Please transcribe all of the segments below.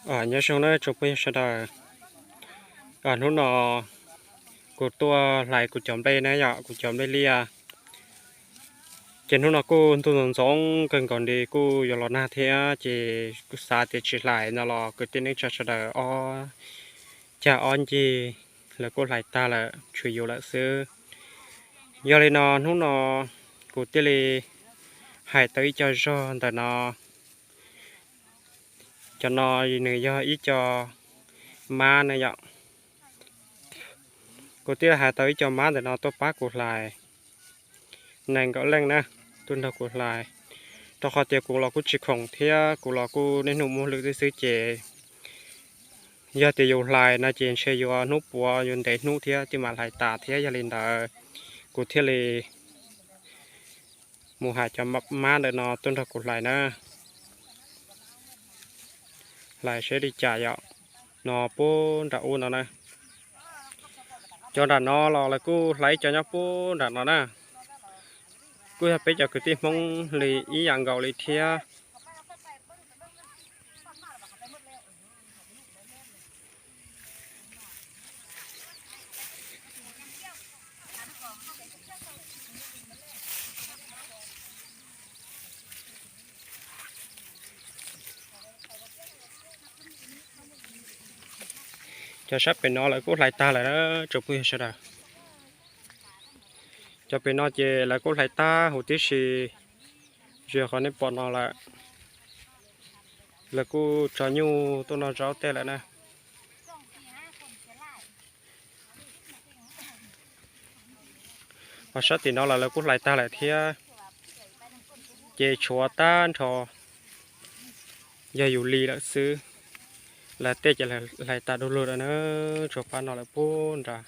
Nyob zoo na tsoom phooj ywg sawv daws. Hnub no kuv tuaj hlais kuv cov nplej na yom, kuv cov nplej liaj. Ces hnub no kuj ntuj ntxoov ntxoo kawg nkaus li, kuj yuav los nag thiab, ces kuv xav tias tsis hlais no los kwv tij neej tsa sawv daws ob cag ob ncig lawv kuj hlais tag lawm, tshuav yus lawm xwb. Yog li no hnub no kuv thiaj li hais tau ib co zog ntawm no. Cov no nws yog ib co mab na yom. Kuv thiaj hais tau ib co mab ntawm no tuaj pab kuv hlais, nees nkaum leej na, tuaj nrog kuv hlais. Rau qhov tias kuv los kuj tsis khoom thiab, kuv los kuj niaj hnub muaj hauj lwm xwb xwb ces yog tias yus hlais no ces ntshe yuav hnub puav, yuav ntev hnub thiab thiaj mam hlais tas thiab. Yog li ntawd kuv thiaj li mus hais cov mab ntawm no tuaj nrog kuv hlais na. Hlais seb li cas yom. No puag nram ub no na. Cov nram no los lawv kuj hlais ib co nyob puag nram no na. Kuj yog peb cov kwv tij Hmoob li ib yam nkaus li thiab. Cov sab pem no lawv kuj hlais tag lawm na tsoom phooj ywg sawv daws. Cov pem no ces lawv kuj hlais tag huv tib si, zoo qhov nej pom no lawm. Lawv kuj tso nyuj tuaj noj zaub tej lawm na. Ho sab tim no los lawv kuj hlais tag lawm thiab, ces tshuav tag nrho yog yus li lawm xwb. Lawv tej ces hlais tas du lug lawm na, tshuav pab no lawm puag nrad.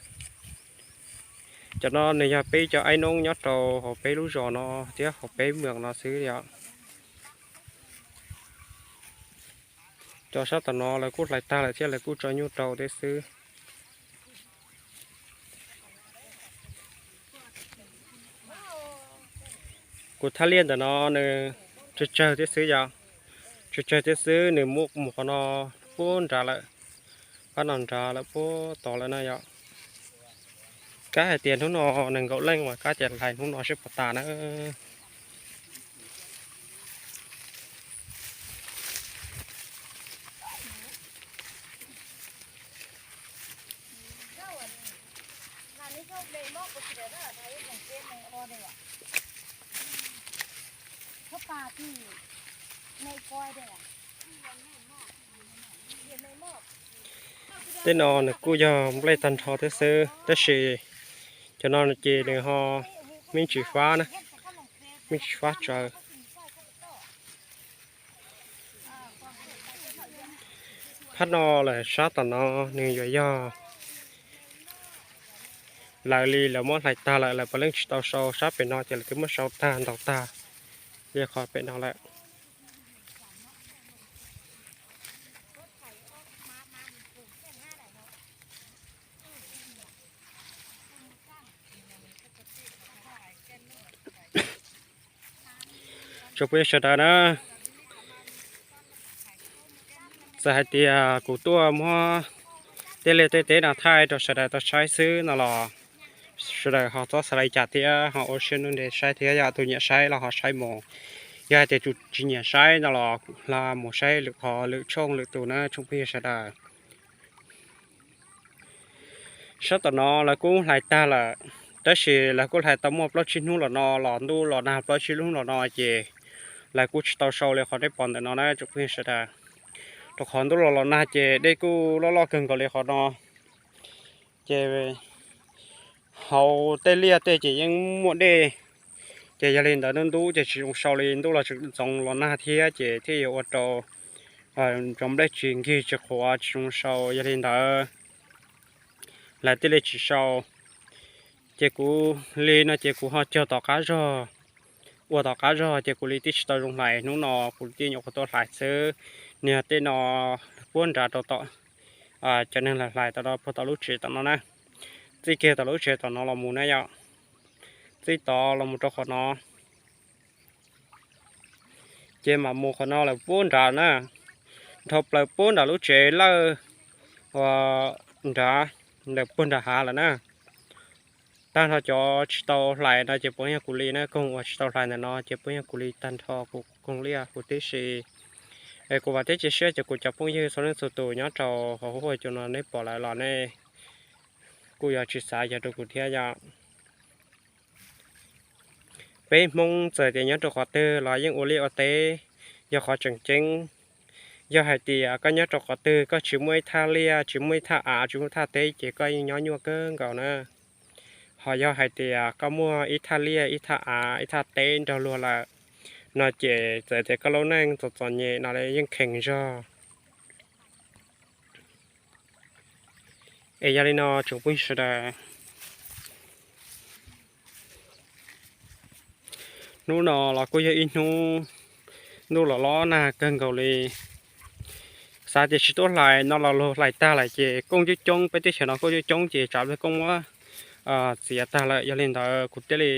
Cov no nws yog peb cov aib noob nyob rau hauv peb lub zos no thiab hauv peb mws no xwb yom. Cov sab tom no lawv kuj hlais tag lawm thiab lawv kuj tso nyuj rau thiab xwb. Kuv thaj liaj ntawm no nws tsawg tsawg thiab xwb yom, tsawg tsawg thiab xwb, nws muaj mus qhov no puag nrad lawm, pab no nrad lawm puag tod lawm na yom. Kab hais tias hnub no nees nkaum leej uas kab ces hlais hnub no seb puas tas na. Tej no nws kuj yog nplej tag nrho thiab xwb, tab sis cov no ces nws ho me ntsis fab na, me ntsis fab tsawv. Phab no lawm sab tom no nws yuav yog lawv li lawv muab hlais tag lawm, lawv puav leej tsis tau sau. Sab pem no ces lawv twb muab sau tag ntaus tag li qhov pem no lawm. Tsoom phooj ywg sawv daws na, txawm hais tias kuv tuaj muab tej liaj tej teb no thaij rau sawv daws tau saib xwb no los sawv daws ho txhob xav li cas thiab, ho ua siab ntev saib thiab, yog tus nyiam saib los ho saib mus. Yog hais tias tus tsis nyiam saib no los mus saib lwm qhov lwm tshooj lwm tus na tsoom phooj ywg sawv daws. Sab tom no lawv kuj hlais tag lawm, tab sis lawv kuj hlais tau muaj plaub tsib hnub los no los ntuj los nag plaub tsib hnub los no ces lawv kuj tsis tau sau li qhov nej pom ntawm no na tsoom phooj ywg sawv daws. Rau qhov ntuj los los nag ces dej kuj loj loj kawg nkaus li qhov no, ces hauv tej liaj tej ces yeej muaj dej. Ces yog li ntawd ntuj ces tsis zoo sau li, ntuj los tseem ntxoov los nag thiab ces thiaj yuav ua rau cov nplej tsis nkig tsis qhuav tsis zoo sau. Yog li ntawd lawv thiaj li tsis sau. Ces kuv li no ces kuv ho cog tom qab zog, ua tom qab zog ces kuv li twb tsis tau zoo hlais, hnub no kuv li nyuam qhuav tuaj hlais xwb. Niag tej no puag nrad rau tom cov neeg hlais hlais tau puag tom lub tsev tom no na, txij kiag tom lub tsev tom no los mus na yom, txij tod los mus rau qhov no. Ces mam mus qhov no lawm puag nrad na, dhau plaws puag nram lub tsev lawj uas nrad, ntawm puag nram hav lawm na. Tag nrho cov tsis tau hlais no ces puav leej yog kuv li na, koog uas tsis tau hlais ntawm no ces puav leej yog kuv li tag nrho, kuv koog liaj huv tib si. Es kuv vam thiab cia siab cov kuv cov phooj ywg txhua leej txhua tus nyob rau hauv huab cua no nej pom lawm los nej kuj yuav tsis xav yog rau kuv thiab yom. Peb Hmoob txawm tias nyob rau qhov twg los yeej ua liaj ua teb yog qhov tseem ceeb. Yog hais tias koj nyob rau qhov twg koj tsis muaj ib thaj liaj, tsis muaj ib thaj av, tsis muaj ib thaj teb ces koj yeej nyob nyuaj kawg nkaus na. Ho yog hais tias koj muaj ib thaj liaj, ib thaj av, ib thaj teb nrog luag lawm no ces txawm tias koj lub neej txom txom nyem no yeej kheev zog. Es yog li no tsoom phooj ywg sawv daws, hnub no los kuj yog ib hnub ntuj los los nag kawg nkaus li. Xav tias tsis tuaj hlais no los luag hlais tag lawm ces kooj coob coob, peb teb chaws no kooj coob coob ces tsam pliag kooj muab txiav tag lawm. Yog li ntawd kuv thiaj li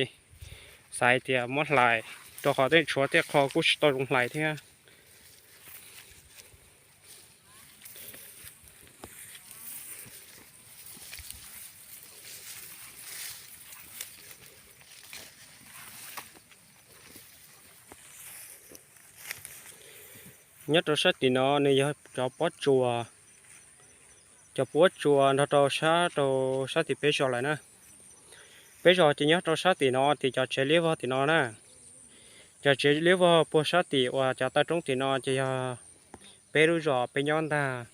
xav tias muab hlais, rau qhov tej tshuav tej qho kuj tsis tau zoo hlais thiab. Nyob rau sab tim no nws yog cov pob tsuas, cov pob tsuas nrog rau sab, rau sab tim peb zos lawm na. Peb zos ces nyob rau sab tim no, tim cov tsev liab vog tim no na. Cov tsev liab vog puag sab tim uas cov taw roob tim no ces yog peb lub zos peb nyob ntag.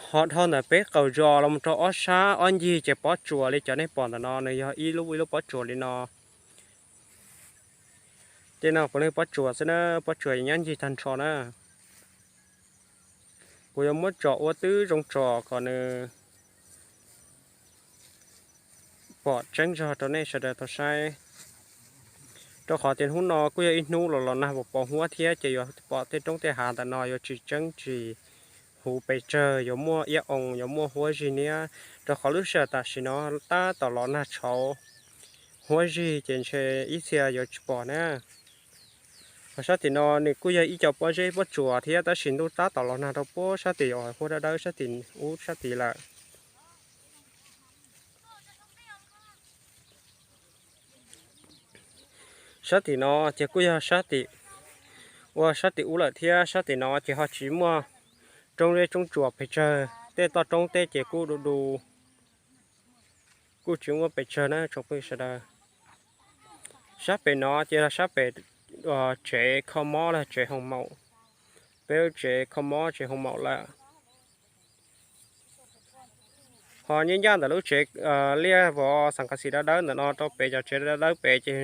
Ho dhau ntawm peb qaum zos los rau ob sab ob ncig ces pob tsuas li cov nej pom ntawm no nws yog ib lub ib lub pob tsuas li no. Tej no puav leej pob tsuas xwb na, pob tsuas nyob ncig tag nrho na. Kuv yuav muab tsom ua twb zoo tsom kom nws pom tseeb zog rau nej sawv daws tau saib. Rau qhov tias hnub no kuj yog ib hnub los los nag pos pos huab thiab ces yuav pom tej roob tej hav ntawm no yuav tsis tseeb tsis huv pes tsawg, yuav muaj iab oo, yuav muaj huab zig niab, rau qhov lub sij hawm tam sim no tab tom los nag tshauv, huab zig ces ntshe ib txhia yuav tsis pom na. Ho sab tim no nws kuj yog ib co pob zeb pob tsuas thiab tab sis ntuj tab tom los nag rau puag sab tim uas huab dawb dawb sab tim ub sab tid lawm. Sab tim no ces kuj yog sab tim, ua sab tim ub lawm thiab sab tim no ces ho tsis muaj roob zeb roob tsuas pes tsawg, tej toj roob tej ces kuj du du, kuj tsis muaj pes tsawg na tsoom phooj ywg sawv daws. Sab pem no ces yog sab pem tsev kho mob los tsev hoo maum, peb lub tsev kho mob tsev hoo maum lawm. Ho nyob ncaj ntawm lub tsev liaj vov xas kas xis dawb dawb ntawm no rau pem cov tsev dawb dawb pem ces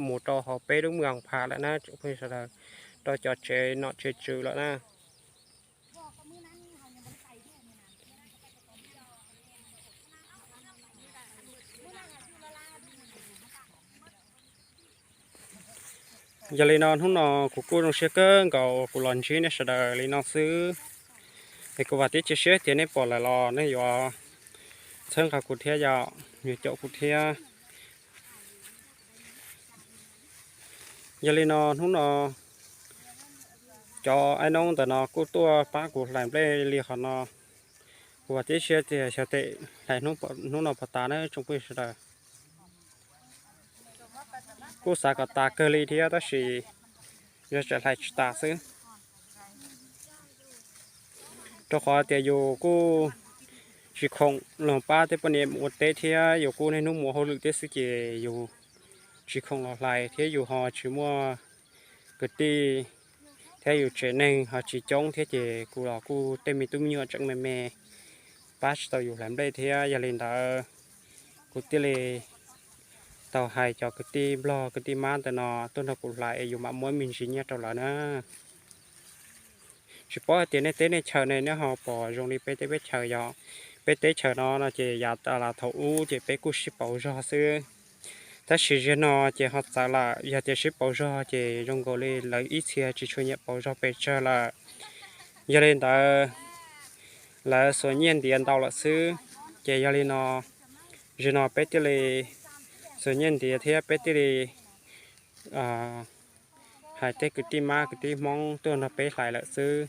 mus rau hauv peb lub moos pha lawm na tsoom phooj ywg sawv daws, rau cov tsev nom tsev tswv lawm na. Yog li no hnub no kuv kuj zoo siab kawg nkaus kuv los ntsib nej sawv daws li no xwb. Es kuv vam thiab cia siab tias nej pom lawm los nej yuav txhawb nqa kuv thiab yom, yuav caum kuv thiab. Yog li no hnub no cov aib noob ntawm no kuj tuaj pab kuv hlais nplej li qhov no. Kuv vam thiab cia siab tias xyov tes hlais hnub no puas tas na tsoom phooj ywg sawv daws. Kuj xav kom tas kawg li thiab tab sis yog tseem hlais tsis tas xwb. Rau qhov tias yus kuj tsis khoom los pab tej poj niam mus ua teb thiab yus kuj niaj hnub mus ua hauj lwm thiab xwb ces yus tsis khoom los hlais thiab yus ho tsis muaj kwv tij thiab yus tsev neeg ho tsis coob thiab ces kuv los kuj tej me tub me nyuam tseem me me pab tsis tau yus hlais nplej thiab. Yog li ntawd kuv thiaj li tau hais cov kwv tij nplog kwv tij mab ntawm no tuaj nrog kuv hlais es yus mam muab me ntsis nyiaj rau lawv na. Tsis paub hais tias nej teb nej chaws ne neb ho pom zoo li peb teb peb chaws yom. Peb teb chaws no no ces yav tas los thaum ub ces peb kuj sib pauv zog xwb. Tab sis zaum no ces ho txawv lawm, yog tias sib pauv zog ces zoo nkaus li lawv ib txhia tsis tshua nyiam pauv zog pes tsawg lawm. Yog li ntawd lawv xuas nyiaj ntiav ntau lawm xwb. Ces yog li no, zaum no peb thiaj li xuas nyiaj ntiav thiab peb thiaj li hais tej kwv tij mab kwv tij Hmoob tuaj nrog peb hlais lawm xwb.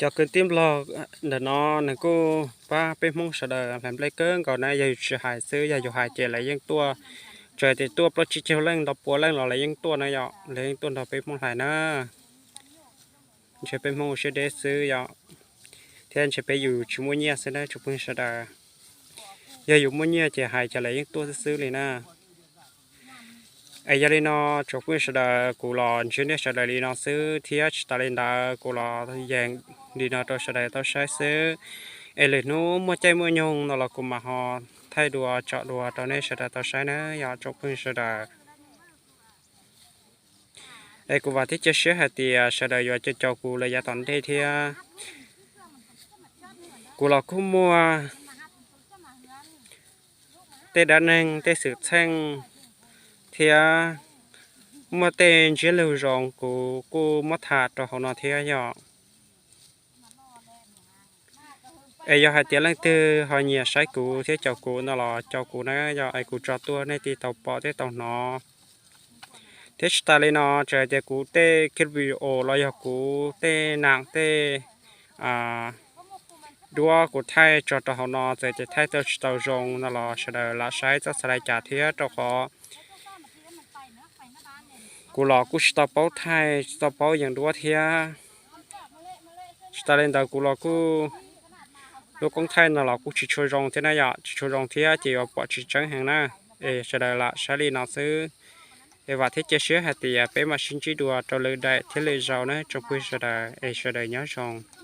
Cov kwv tij Nplog ntawm no nws kuj pab peb Hmoob sawv daws hlais nplej kawg nkaus na, yog yus tsis hais xwb, yog yus hais ces lawv yeej tuaj. Txawm tias tuaj plaub tsib caug leej ntau pua leej los lawv yeej tuaj na yom, lawv yeej tuaj nrog peb Hmoob hlais na. Ntshe peb Hmoob siab deb xwb yom, thiab ntshe peb yus tsis muaj nyiaj xwb na tsoom phooj ywg sawv daws. Yog yus muaj nyiaj ces hais ces lawv yeej tuaj xwb xwb li na. Es yog li no tsoom phooj ywg sawv daws, kuv los ntsib nej sawv daws li no xwb thiab tsis tas li ntawd kuv los yees li no rau sawv daws tau saib xwb. Es lwm hnub muaj caij muaj nyoog no los kuv mam ho thaij dua tsom dua rau nej sawv daws tau saib na yom tsoom phooj ywg sawv daws. Es kuv vam thiab cia siab hais tias sawv daws yuav caum caum kuv lawm yav tom ntej thiab. Kuv los kuj muaj tej dab neeg tej xwm txheej thiab muaj tej ntsiab lus zoo kuv kuj muab tham rau hauv no thiab yom. Es yog hais tias leej twg ho nyiam saib kuv thiab caum kuv no los caum kuv na yom, es kuv tso tuaj nej thiaj tau pom thiab tau hnov. Thiab tsis tas li no txawm hais tias kuv tej clip video los yog kuv tej nam tej duab kuv thaij tso rau hauv no txawm tias thaij tau tsis tau zoo no los sawv daws lam saib txhob xav li cas thiab rau qhov kuv los kuj tsis tau paub thaij tsis tau paub yees duab thiab. Tsis tas li ntawd kuv los kuj lub koob thaij no los kuj tsis tshua zoo thiab na yom, tsis tshua zoo thiab ces yuav pom tsis tseeb heev na. Es sawv daws lam saib li no xwb. Es vam thiab cia siab hais tias peb mam sib ntsib dua rau lwm daim thiab lwm zaus na tsoom phooj ywg sawv daws, es sawv daws nyob zoo.